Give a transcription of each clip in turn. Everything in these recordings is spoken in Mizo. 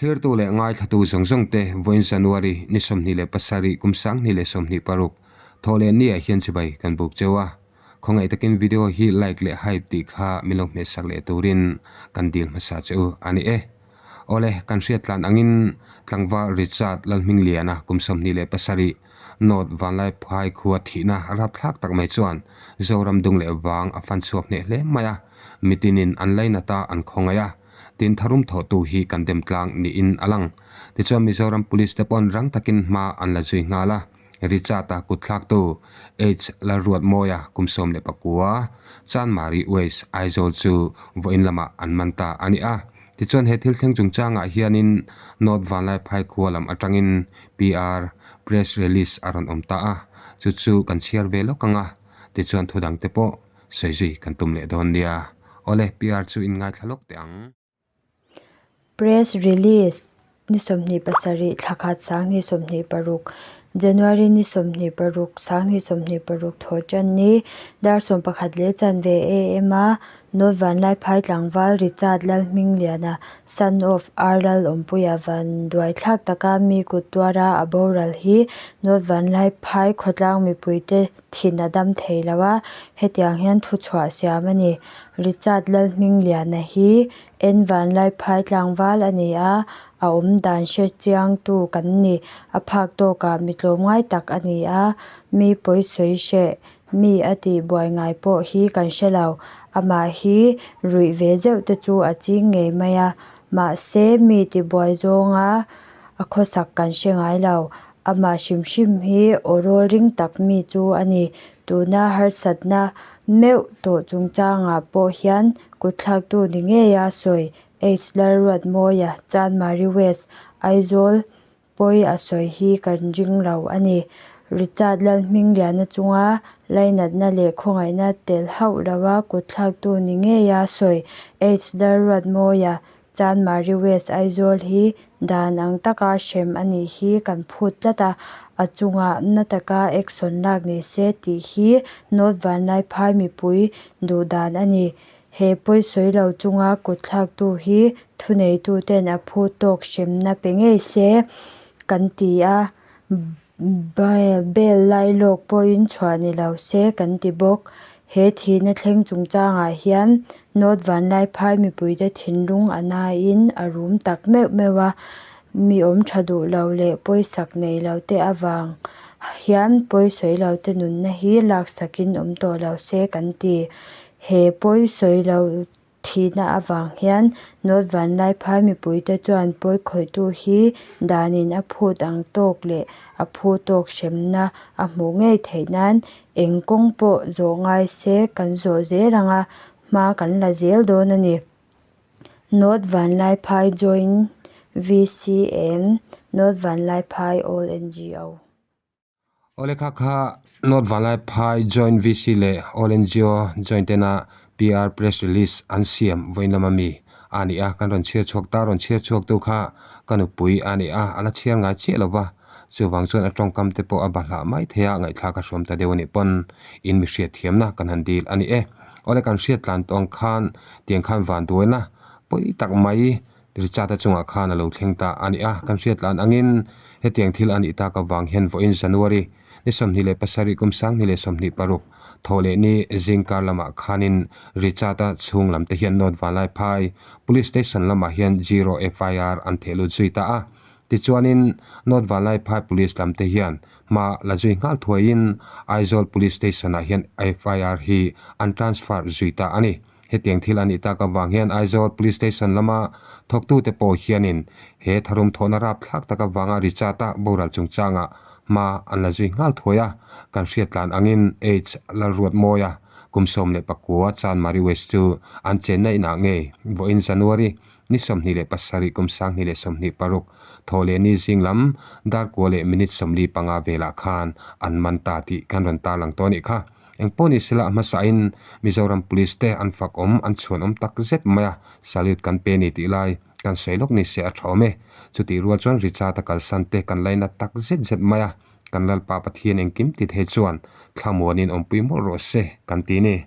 Thlirtu leh ngaithlatu zawng zawng te vawiin January ni 27 kum 2026 thawh leh ni ah hian chibai kan buk cheu a. Khawngaih takin video hi like leh hype tih kha min lo hmehsak leh turin kan dil hmasa che u a ni e. Awle, kan hriat tlan angin tlangval Richard Lalhmingliana kum 27 North Vanlaiphai khua thihna rapthlak tak mai chuan Zoram dung leh vang a fan chhuak hneh hle mai a, mitinin an lainat a, an khawngaih a, tin tharum thawhtu hi kan dem tlang niin a lang. Tichuan Mizoram Police te pawn rang takin hma an la zui nghal a, Richard-a kutthlaktu H Lalruatmawia kum 19, Chanmari West, Aizawl chu vawiin lamah an man ta a ni a. Tichuan he thil thleng chungchangah hianin North Vanlaiphai khua lam atangin PR Press Release a rawn awm ta a, chu chu kan chhiar ve lawk ang a, tichuan thu dangte pawh sawi zui kan tum leh dawn nia. Awle, PR chu in ngaithla lawk teh ang. Press Release ni 27 thla khat 2026, January ni 26 2026 thaw tan ni dar 11 15 am a North Vanlaiphai tlangval Richard Lalhmingliana son of R Lalawmpuia van duai thlak taka mi kut tuara a boral hi North Vanlaiphai khawtlang mipuite thin a dam thei lo a, hetiang hian thu chhuah siam a ni. Richard Lalhmingliana hi N Vanlaiphai tlangval a ni a, a awm dan hre chiangtu kan ni. A phak tawkah mi tlawmngai tak a ni a, mi pawi sawi hreh mi a tih buai ngai pawh hi kan hre lo. Amah hi ruih ve zeuh te chu a ching ngei mai a, mahse mi tibuai zawnga a khawsak kan hre ngai lo. Amah hrim hrim hi aw rawl ring tak mi chu a ni. Tuna harsatna meuh tawh chungchangah pawh hian kutthlaktu ni ngei a sawi H Lalruatmawia, Chanmari West, Aizawl pawi a sawi hi kan ring lo a ni. Richard Lalhmingliana chunga lainatna leh khawngaihna tel hauh lova kutthlaktu ni ngei a sawi H Lalruatmawia, Chanmari West, Aizawl hi dan ang taka hrem a nih hi kan phut tlat a, a chungah na taka action lak ni se tih hi North Vanlaiphai mipui duh dan a ni. He pawi sawi lo chunga kutthlaktu hi thuneituten a phu tawk hremna pe ngei se kan ti a, bail lailawk pawhin chhuah ni lo se kan ti bawk. He thihna thleng chungchangah hian North Vanlaiphai mipuite thinlung a nain a rum tak meuh meuh a, mi awm tha duh lo leh pawisak nei lo te avang hian pawi sawi lo te nunna hi laksakin awm tawh lo se kan ti. He pawi sawi lo thihna avang hian North Vanlaiphai mipuite chuan pawi khawihtu hi danin a phut ang tawk leh a phu tawk hremna a hmuh ngei theih nan eng kawng pawh zawh ngai se kan zawh zel ang a, hma kan la zel dawn a ni. North Vanlaiphai Joint VC and North Vanlaiphai All NGO. Awle kha kha North Vanlaiphai Joint VC leh All NGO Joint tena PR Press Release an siam vawiin lama mi a ni a, kan rawn chhiar chhuak ta, rawn chhiar chhuak tu kha ka nupui a ni a, a la chhiar ngai chiah lo va, chuvang chuan a tawngkam te pawh a bahlah mai thei a, ngaihthlak a hrawm ta deuh a nih pawn in mi hriat thiamna kan han dil a ni e. Awle kan hriat tlan tawng khan tiang khan vanduaina pawi tak mai Richard-a chungah khan a lo thleng ta a ni a, kan hriat tlan angin hetiang thil a nih tak avang hian vawiin January ni 27 kum 2026 thaw leh ni zingkar lamah khanin Richard-a chhung lam te hian North Vanlaiphai Police Station lamah hian zero FIR an theh lut zui ta a. Tichuanin North Vanlaiphai Police lam te hian hma la zui nghal thuaiin Aizawl Police Station-ah hian FIR hi an transfer zui ta a ni. Hetiang thil a nih tak avang hian Aizawl Police Station lama thawktute pawh hianin he tharum thawhna rapthlak tak avanga Richard-a boral chungchangah hma an la zui nghal thuai a, kan hriat tlan angin H Lalruatmawia kum 19 Chanmari West chu an chenna inah ngei vawiin January ni 27 kum 2026 thaw leh ni zing lam dar kua leh minute 45 velah khan an man ta tih kan rawn tarlang tawh a nih kha. Engpawh ni sela a hmasain Mizoram Police te an fak awm, an chhuan awm tak zet mai a, salute kan pe ni tih lai kan sawi lawk ni se a tha awm e. Chutih rual chuan Richard-a kalsan te kan lainat tak zet zet mai a, kan Lalpa Pathian engkim ti thei chuan thlamuanin awmpui mawlh rawh se kan ti ni.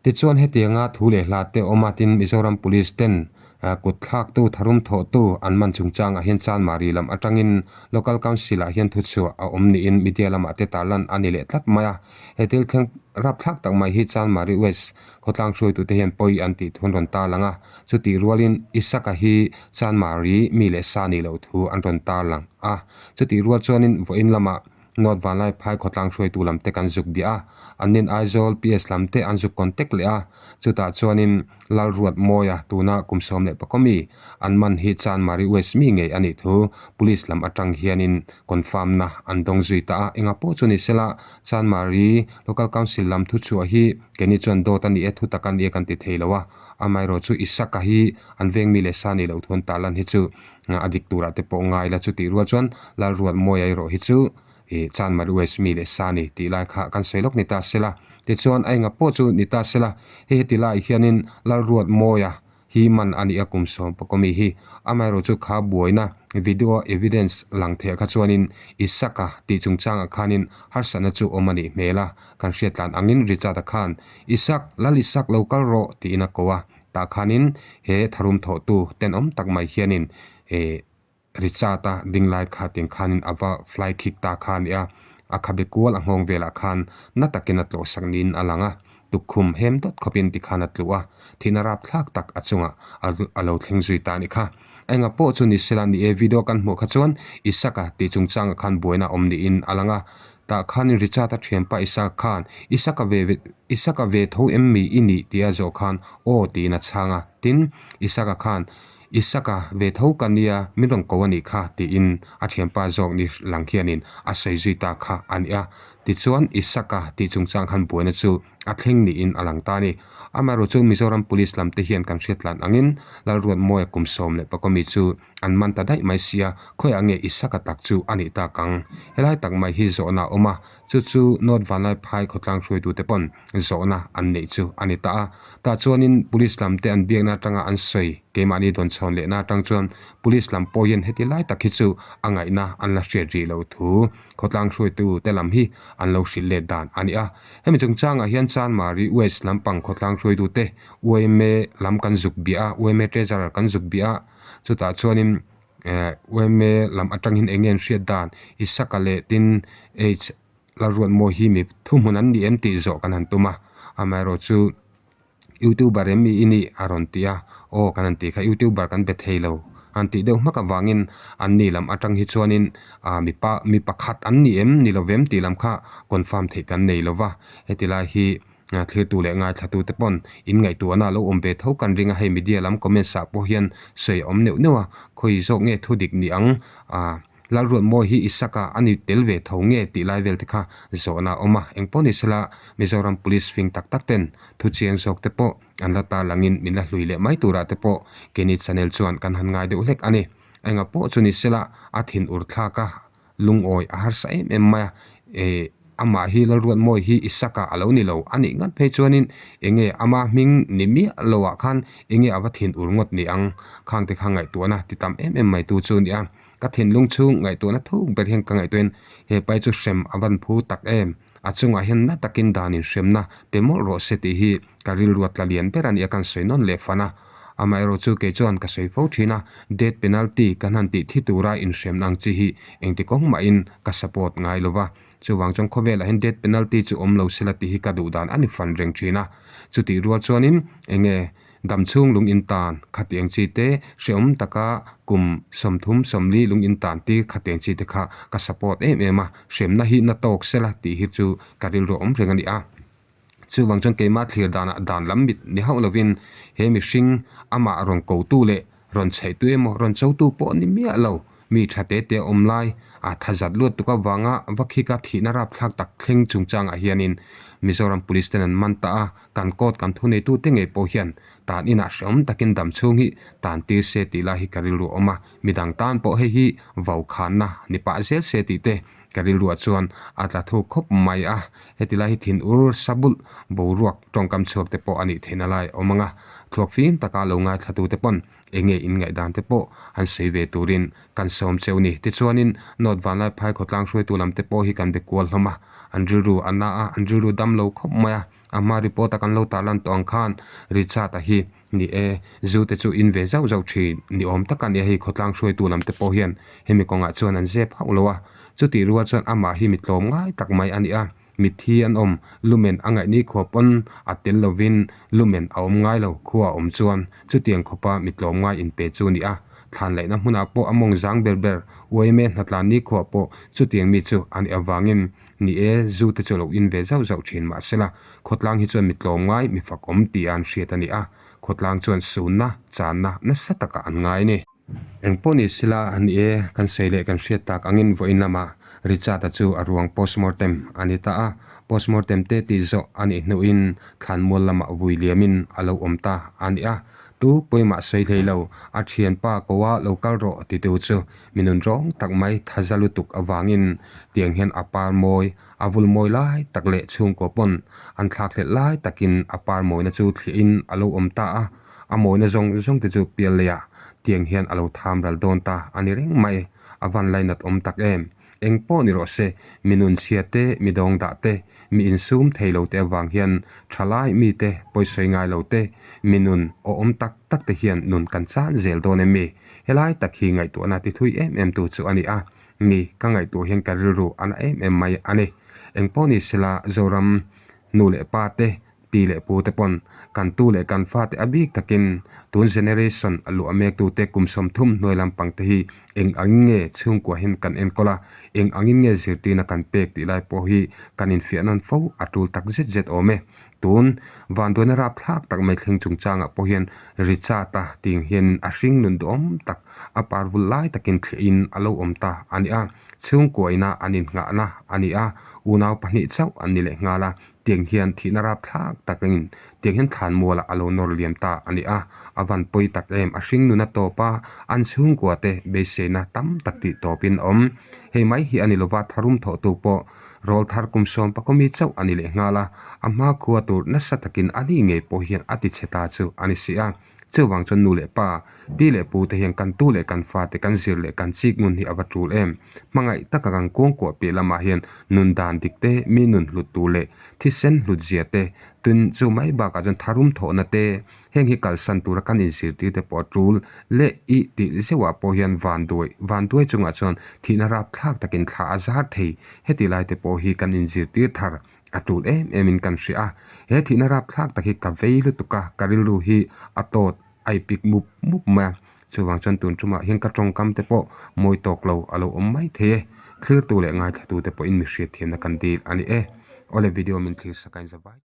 Tichuan hetianga thu leh hla te awm a tin Mizoram Police ten. Kut thlaktu tharum thawhtu an man chungchangah hian Chanmari lam atangin Local Council ah hian thuchhuah a awm niin media lamah te tarlan a ni leh tlat mai a. He thil thleng rapthlak tak mai hi Chanmari West khawtlang hruaitute hian pawi an tih thu an rawn tarlang a. Chutih rualin Isaka hi Chanmari mi leh sa nih loh thu an rawn tarlang a. Chutih rual chuanin vawiin lamah North Vanlai phai khawtlang hruaitu lam te kan zuk biah a, an nin Aizawl PS lam te an zuk contact leh a, chutah chuanin Lalruatmawia tuna kum 11 mi an man hi Chanmari West mi ngei a nih thu Police lam atang hianin confirm na an dawng zui ta a, enga pawh chu ni sela Chanmari Local Council lam thuchhuah hi keini chuan dawt a ni e, thutak a ni e kan ti thei lo a, amaherawhchu Isaka hi an veng mi leh sa nih loh thu an tarlan hi chu a dik turah te pawh ngai la chutih rual chuan Lalruatmawia erawh hi chu ih Chanmari West mi leh sa ni tih lai kha kan sawi lawk ni ta sela tichuan a enga pawh chu ni ta sela hei heti laiah hianin Lalruatmawia hi man a nih a kum 11 mi hi amaherawh chu kha buaina video evidence lang theih kha chuanin Isaka tih chungchangah khanin harsatna chu awm a nih hmel a kan hriat tlan angin Richard-a khan Isak Lal Isak lo kal rawh tiin a ko a tah khanin He tharum thawhtu tenawm tak mai hianin eh Richard-a ding lai kha tiang khanin a va fly kick ta kha a ni a, a khabe kual a nghawng velah khan na takin a tlawhsak niin a lang a, tukkhum hem dawt khawpin tikhan a tluh a, thihna rapthlak tak a chungah a lo thleng zui ta a ni kha. Enga pawh chu ni sela ni e, video kan hmuh kha chuan Isaka tih chungchangah khan buaina a awm niin a lang a, Tah khanin Richard-a thianpa Isaac khan, Isaac-a ve ve, Isaac-a ve tho em mi i nih? tia zawh khan, Aw tiin a chhang a. Tin, Isaac-a khan, Isaac-a ve tho ka nia, min rawn ko a nih kha, tiin a thianpa zawk ni lang hianin a sawi zui ta kha a ni a. Tichuan, Isaac-a tih chungchang khan buaina chu a thleng niin a lang ta a ni. Amaherawhchu chu Mizoram Police lam te hian kan hriat tlan angin Lalruatmawia kum 11 mi chu An man ta daih mai sia, khawiah nge Isaka tak chu a nih tak ang? Helai tak mai hi zawhna a awm a, chu chu North Vanlai Phai khawtlang hruaitute pawn zawhna an neih chu a ni ta a. Tah chuanin Police lam te an biakna atanga an sawi keimahni dawn chhawn lehna atang chuan Police lam pawh hian heti lai tak hi chu a ngaihna an la hriat rih loh thu khawtlang hruaitute lam hi an lo hrilh let dan a ni a. Hemi chungchangah hian Chanmari West lampang khawtlang hruaitute yma lam kan zuk biah a, yma Treasurer kan zuk biah a, Chutah chuanin eh yma lam atangin eng nge an hriat dan Isaka leh tin H Lalruatmawi hi mi thuhmun an ni em tih zawh kan han tum a, amaherawh chu youtuber em mi i nih a rawn ti a, aw kan han tih kha youtuber kan be thei lo an tih deuh hmak avangin an ni lam atang hi chuanin ah mipa mi pakhat an ni em ni lovem tih lam kha confirm theih kan nei lova heti lai hi. Thirtu leh ngaithlatute pawn in ngaihtuahna a lo awm ve tho kan ring a, hei media lam comments ah pawh hian sawi a awm neuh neuh a, khawi zawk nge thu dik ni ang ah Lalruatmawi hi Isaka a ni tel ve tho nge tih lai vel te kha zawhna a awm a, engpawh ni sela Mizoram Police fing tak tak ten thu chiang zawk te pawh an la ta langin min la hlui leh mai turah te pawh keini channel chuan kan han ngai deuh hlek a ni, enga pawh chu ni sela a thinur thlak a. Lungawi a harsa em em mai a, eh amah hi Lalruatmawi hi Isaka a lo ni lo a nih ngat phei chuanin enge ama hming ni miah lo ah khan enge a va thin ur ngawt ni ang khang te kha ngaihtuahna ti tam em em mai tu chu a ni a, ka thinlung chhung ngaihtuahna thuk ber hian ka ngaihtuahin he pai chu hrem a van phu tak em a chungah hian na takin danin hremna pe mawlh rawh se tih hi ka rilru a tla lian ber a ni a kan sawi nawn leh fan a. Amaherawh chu kei chuan ka sawi fo thin a, death penalty kan han tih thi tura inhremna ang chi hi engti kawng mahin ka support ngai lo va. Chuvang chuan khawvelah hian death penalty chu awm lo sela tih hi ka duh dan a ni fan reng thin a. Chutih rual chuanin enge damchhung lung intan khatiang chi te hrehawm taka kum 30 40 lung intan tir khatiang chi te kha ka support em em a, hremna hi na tawk sela tih hi chu ka rilru awm reng a ni a. Chuvang chuan keimah thlir danah dan lam mit ni hauh lovin he mihring amah rawn kotu leh rawn chheihtu emaw rawn chotu pawh ni miah lo mi tha te te awm lai a tha zat luat tuk avanga va khika thihna rapthlak tak thleng chungchangah hianin Mizoram Police ten an man ta a, kan court kan thuneitute ngei pawh hian tan inah hrehawm takin dam chhung hi tan tir se tih lai hi ka rilru a awm a, midang tan pawh hei hi vaukhanna ni pah zel se tih te Ka rilruah chuan a tla thu khawp mai a, heti lai hi thin ur sa bulh boruak tawngkam chhuak te pawh a nih theihna lai a awm ang a, thluak fim taka lo ngaithla te pawn eng nge in ngaihdan te pawh an sawi ve turin kan sawm cheu ni. Tichuanin North Vanlai Phai khawtlang hruaitu lam te pawh hi kan be kual hlawm a, an rilru a na a, an rilru dam lo khawp mai a, a hma report a kan lo tarlan tawh ang khan Richard-a hi. Ni e, zu te chu in ve zauh zauh thin ni awm tak a ni a, hei khawtlang hruaitu lam te pawh hian hemi kawngah chuan an zep hauh lo a, chutih rual chuan amah hi mi tlawm ngai tak mai a ni a, mitthi an awm lumen a ngaih ni khua pawn a tel lovin lumen a awm ngai lo khua a awm chuan chutiang khawpa mi tlawm ngai inpe chu a ni a, thlan laihna hmunah pawh a mawng zang ber ber uaime hnatlan ni khua pawh chutiang mi chu a nih avangin ni e, zu te chu lo in ve zauh zauh thin mahsela Khawtlang hi chuan mi tlawmngai, mi fakawm tia an hriat a ni a, khawtlang chuan sunna, channa nasa takah an ngai a ni. Eng pawh ni sila a ni e, kan sawi leh kan hriat tak angin vawiin lamah Richard-a chu a ruang postmortem a ni ta a, postmortem te tih zawh a nih hnuin thlanmual lamah vui liamin a lo awm ta a ni a, tu pawimah sawi hlei lo, a thianpa koa lo kal rawh titu chu mi nun rawng tak mai thaza lutuk avangin tiang hian a par mawi A vul mawi lai tak leh chhungkaw pawn an thlak hlelh lai takin a par mawina chu thliahin a lo awm ta a, a mawina zawng zawng te chu pial leiah tiang hian a lo tham ral dawn ta a ni reng mai. A van lainat awm tak em? Eng pawh ni rawh se, mi nunchhia te, mi dawngdah te, mi insum thei lo te avang hian thalai mite pawisawi ngai lo te, mi nun awhawm tak tak te hian nun kan chan zel dawn em mi? Helai tak hi ngaihtuahna ti thui em em tu chu a ni a. Ni, ka ngaihtuah hian ka rilru a na em em mai a ni. Engpawh ni sela Zoram nu leh pa te, pi leh pu te pawn kan tu leh kan fate a bik takin tun generation a luah mektu te kum 30 hnuai lampang te hi eng angin nge chhungkua hian kan enkawl a, eng angin nge zirtirna kan pek tih lai pawh hi kan infiah nawn fo a tul tak zet zet awm e. Tun vanduaina rapthlak tak mai thleng chungchangah pawh hian Richard-a tih hian a hring nun duhawm tak a parvul lai takin thliahin a lo awm ta a ni a, chhungkua ina an innghahna a ni a, unau pahnih chauh an ni leh nghal a, tiang hian thihna rapthlak takin tiang hian thlanmualah a lo nawr liam ta a ni a, a van pawi tak em a hring nun a tawp a, an chhungkua te beiseina tam tak tih tawpin a awm. Hei mai hi a ni lova tharum thawhtu pawh Rawl thar kum sawm pakawmi chauh a ni leh nghal a, a hma khua tur nasa takin a ni ngei pawh hian a ti chhe ta chu a ni si a. Chuvang chuan nu leh pa, pi leh pu te hian kan tu leh kan fate kan zir leh kan chik ngun hi a va tul em. Hmangaih taka kan kuangkuah piah lamah hian nun dan dik te, mi nun hlut tur leh thisen hlut zia te, tun chu mai bakah chuan tharum thawhna te, Heng hi kalsan tura kan inzirtir te pawh a tul leh i tih zeuhah pawh hian vanduai vanduai chungah chuan thihna rapthlak takin thla a zar thei. Heti lai te pawh hi kan inzirtir thar a tul em em in kan hria a. He thihna rapthlak tak hi ka vei lutuk a, ka rilru hi a tawt a i pik mup mup mai a. Chuvang chuan tun tumah hian ka tawngkam te pawh mawi tawk lo a lo awm mai thei e. Thlirtu leh ngaithlatu te pawhin mi hriatthiamna kan dil a ni e. Awle video min thlir sak a inzavai.